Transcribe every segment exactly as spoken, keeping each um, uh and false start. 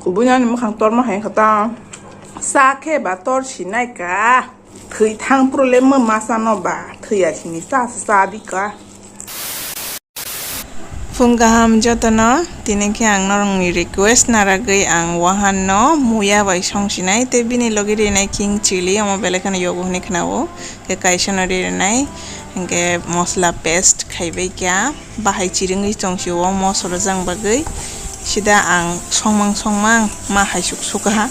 Kubui ani mwkhang torma hai kha ta. Sa khe ba tor sinai ka. Thwi thang problem mo masa no ba. Thwi ya sini sa sa di ka. Phung kaham jotono, tini khe ang norokni request naragwi ang wahan no muya bai song sinai tei bini logi rinai king chili omo belai kheno yogo hwnwi khwnao. Khe kaisa no ri rinai, hwnkhe mosla paste khaibai kha, bahai chirwngwi tong sio moso rwjang bagwi. Sida ang songmang songmang ma hai suk suk ha,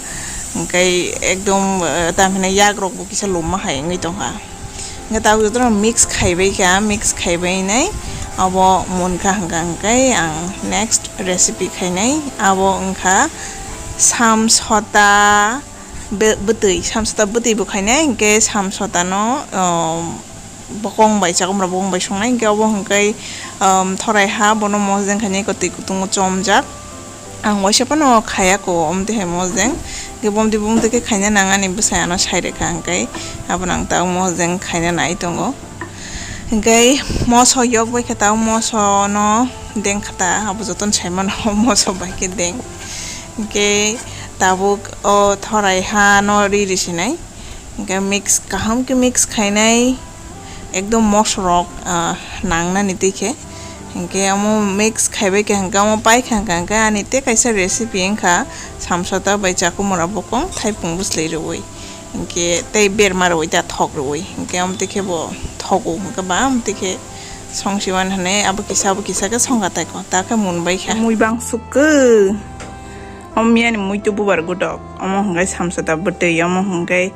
hwnkhe ekdom, eh, tamhinai yak rok bo kisa lum ma hai wngwi tong kha. Hwnkhe tabuk jotono mix khaibai kha, mix khaibai nai abo munkha hwnkha hwnkhe ang next recipe khainai, abo wngkha samsota. Be-, bwtwi, samsota bwtwi bo khainai, hwnkhe samsota no, um, bokong bai, chakumra bokong bai songnai, hwnkhe obo hwnkhe, um, thorai ha, bono mosdeng khainai, kwtwi kutungo chomjak. Ang waisa phano khaya kho, omtwi hai mosdeng. Hwnkhe bomtwi bomtwi khe khaina nang ani bwsai ano sai rwkha, hwnkhe abono ang ta mosdeng khaina nai tongo. Hwnkhe moso yok bai khe ta moso no deng kha ta, abo jotono sai mano moso bai khe deng. Hwnkhe tabuk o thorai ha no ri ri sinai. Hwnkhe mix kaham khe mix khainai, ekdom moso rok, ah, nangnani twi khe. Hwnkhe omo mix khaibai khe hwnkhe omo pai kha hwnkha hwnkhe ani tei kaisa recipe wngkha samsota bai chakumra bokong thaipung bwslai rwui. Hwnkhe tei berma rwui ta thok rwui. Hwnkhe omo twi khe bo thogo hwnkhe ba omo twi khe song siwan hwnwi abo kisa abo kisa khe songkha taiko. Ta khe mun bai kha. Mui bang suk khe. Omo miyani mui tu bubar gudok. Omo hwnkhe samsota bwtwi, omo hwnkhe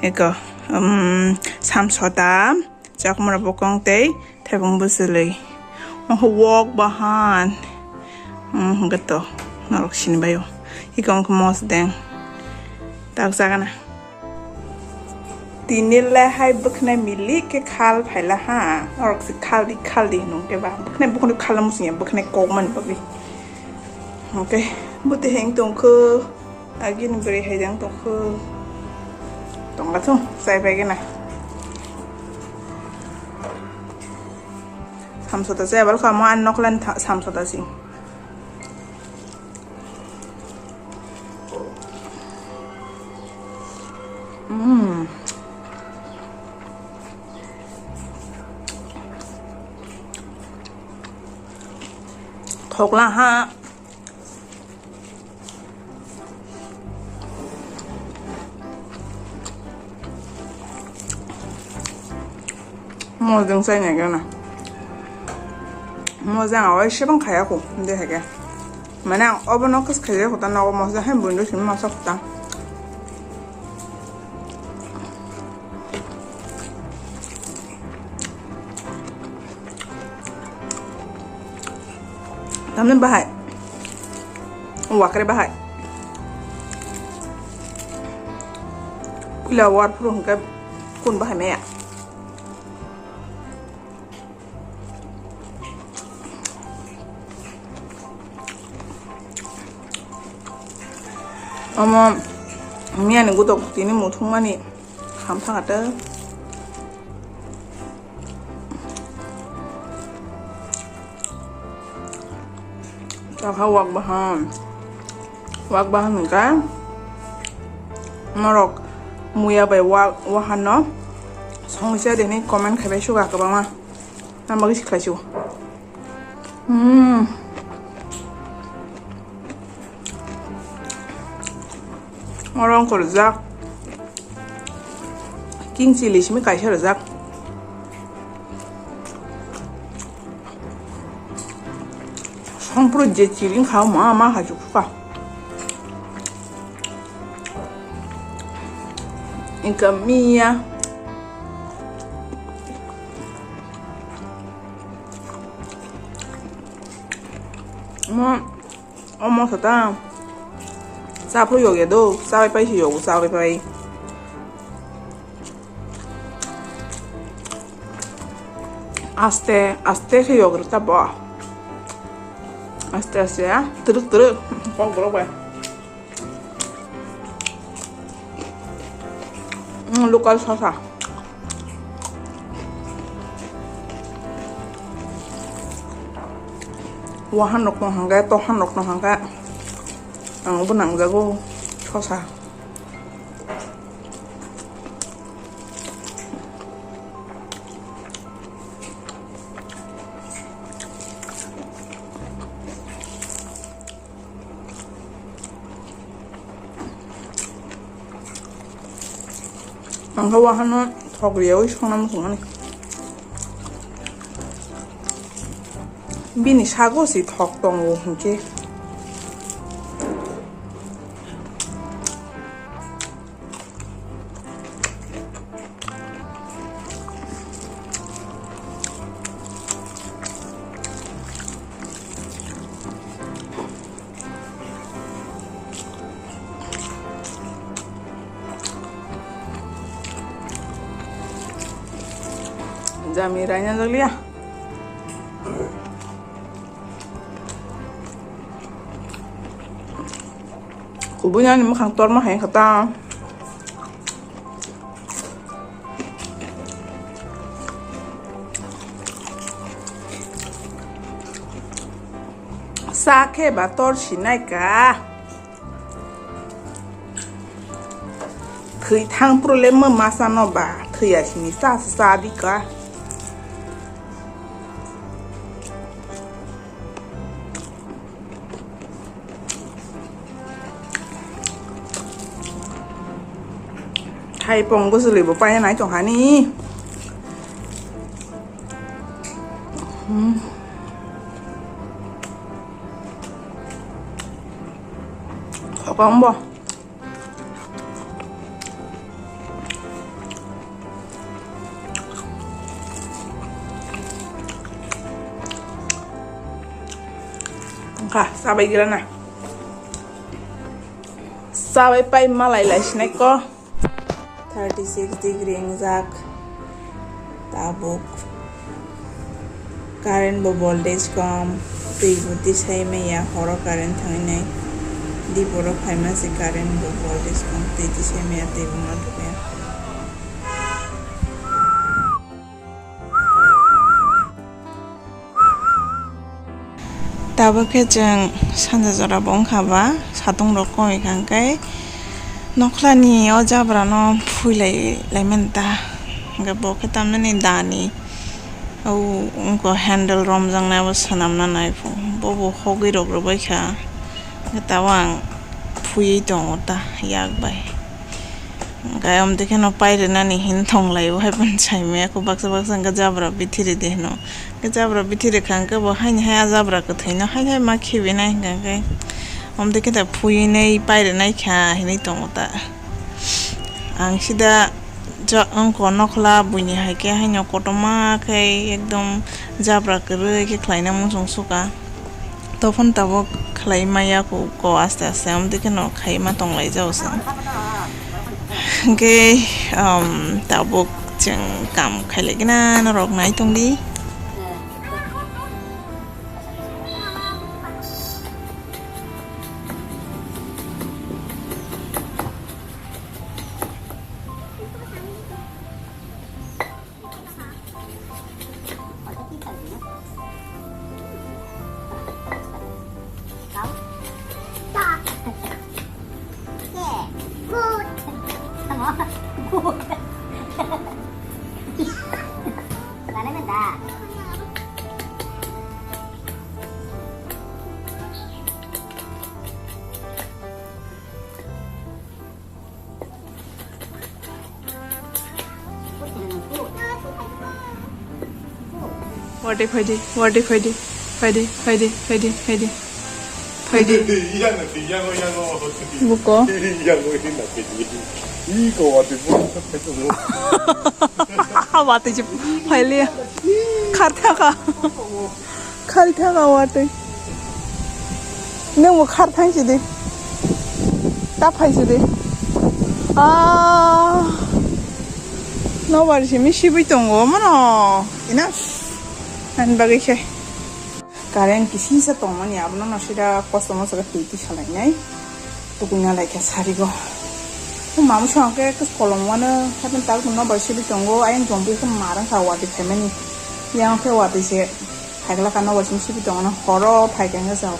eko, um, samsota, chakumra bokong tei thaipung bwswlwi. Omo wok bahan. Omo hwnkhe to norok sinibaio. Iko omo khe mosdeng. Tak jagana. Tini le hai bwkhnai milik khe khal phaila ha. Norok se khaldi khaldi hinung khe ba. Bwkhnai bukhuni khala musungya bwkhnai kok man bagwi. Hwnkhe bwtwi heng tongkho. Agini bwrwi hai jang tongkho. Tongla thung chai pai gana. Samsota chai abal kha mo an noklan tha-, samsota sing. Mm. Thokla ha. Mojang chai nai gana. Mojang awai sebang khaya ko, de hage. Mane ang obo no kus khaya ko ta nogo mojang hai bundo simi masa kota. Tamni bahai. Wakre bahai. Pila war phuru hwnkhe kun bahai maya. Omo miyani gutok tini muthungmani ham thangata. Chakha wak bahan. Wak bahan hwnkha norok muya bai wak wahan no songwi cha de hinwi comment khaibai suga kwbangma. Ang bagwi si khlai sigo. Hmm. Oro wngkha rwjak. King chili simi kaisa rwjak. Songpro je chili wngkha ma ma hachuk kha. Wngkha miya. Mo, o moso ta chaphuru yogya do, chabai pai se yogo, chabai pai. Aste, aste khe yogre ta bo. Aste, aste, ah, twrwk, twrwk, kok borok bai. Mm, local sosa. Wahan rok no hangkhe, tohan rok no hangkhe. Ang bo nangjago sosa. Ang khe wahano thok riyaui songna muchungmani. Bini sago se thok tongo hinkhe. Jami raina jakliya. Kubui ani mwkhang torma hai kha ta. Sa khe ba tor sinai ka. Thwi thang problem mo masa no ba thwi ya sini sa sa di ka. Thaipung bwswlwi bo paina nai tong hani. Hmm. Kokong bo. Wngkha, chabai gira na. Chabai pai malai lai sinai ko. Thirty six degree wngjak. Tabuk. Current bo voltage kom, twi bo tisai maya, horo current thangwi nai. Diporo phaima se current bo voltage kom, twi tisai maya, twi bo ma thukya. Tabuk khe chwng sanja jora bo wngkha ba, satung rok kom wngkha hwnkhe nokhlani o jabra no phui lai, lai manta. Hwnkhe bo khe tamnani dani. O wngkha handle romjaknai, abo swnamna nai phuru. Bobo hogwi rok rwbaikha. Hwnkhe tabuk ang phuiwi tongo ta yak bai. Hwnkhe amtwi kheno pairwnani hin thonglaio, hai phano saimaya kho baksa baksa hwnkhe jabra bithi ridi hino. Hwnkhe jabra bithi rikha hwnkhe bo haini hai a jabra kwthwino hai hai ma khibinai hwnkhe amtwi khe ta phuinai pairwnaikha hinwi tongo ta. Ang sida ja-, wngkha nokhla buini hai khe haino kotorma khe ekdom jabra kwrwi khe khlaina muchung sukha. Tophon tabuk khlai maya ko, ko aste aste amtwi kheno khaima tonglaijao chwng. Hwnkhe, um, tabuk chwng kam khailai gana norok nai tongdi. Watwi phaidi, watwi phaidi, phaidi, phaidi, phaidi, phaidi, phaidi. Buko. Watwi se phailiya. Kharthaka. Khalthaka watwi. Nwng bo kharthang sidi. Ta phai sidi. Ah. Nobar simi sibui tongo mano. Ina. Ani bagwi khe. Current kisisa tongmani abono no sida kosto moso khe twi twi salainai. Tukuina laikha sarigo. O mamu song khe kolom wano hapan tal nobar sibui tongo. Ayang jombi khe marang kha watwi phaimani. Yang khe watwi se. Phaikla kano watwi sibui tongo, horo phaikha hwnkhe sao.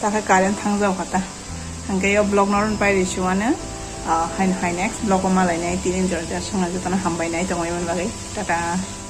Takhe current thangjao kha ta. Hwnkhe o vlog no rwn pai risuano, ah, haino hai next vlog o malainai, tini jora jora songna jotono hambai nai tongwi man bagwi. Tata.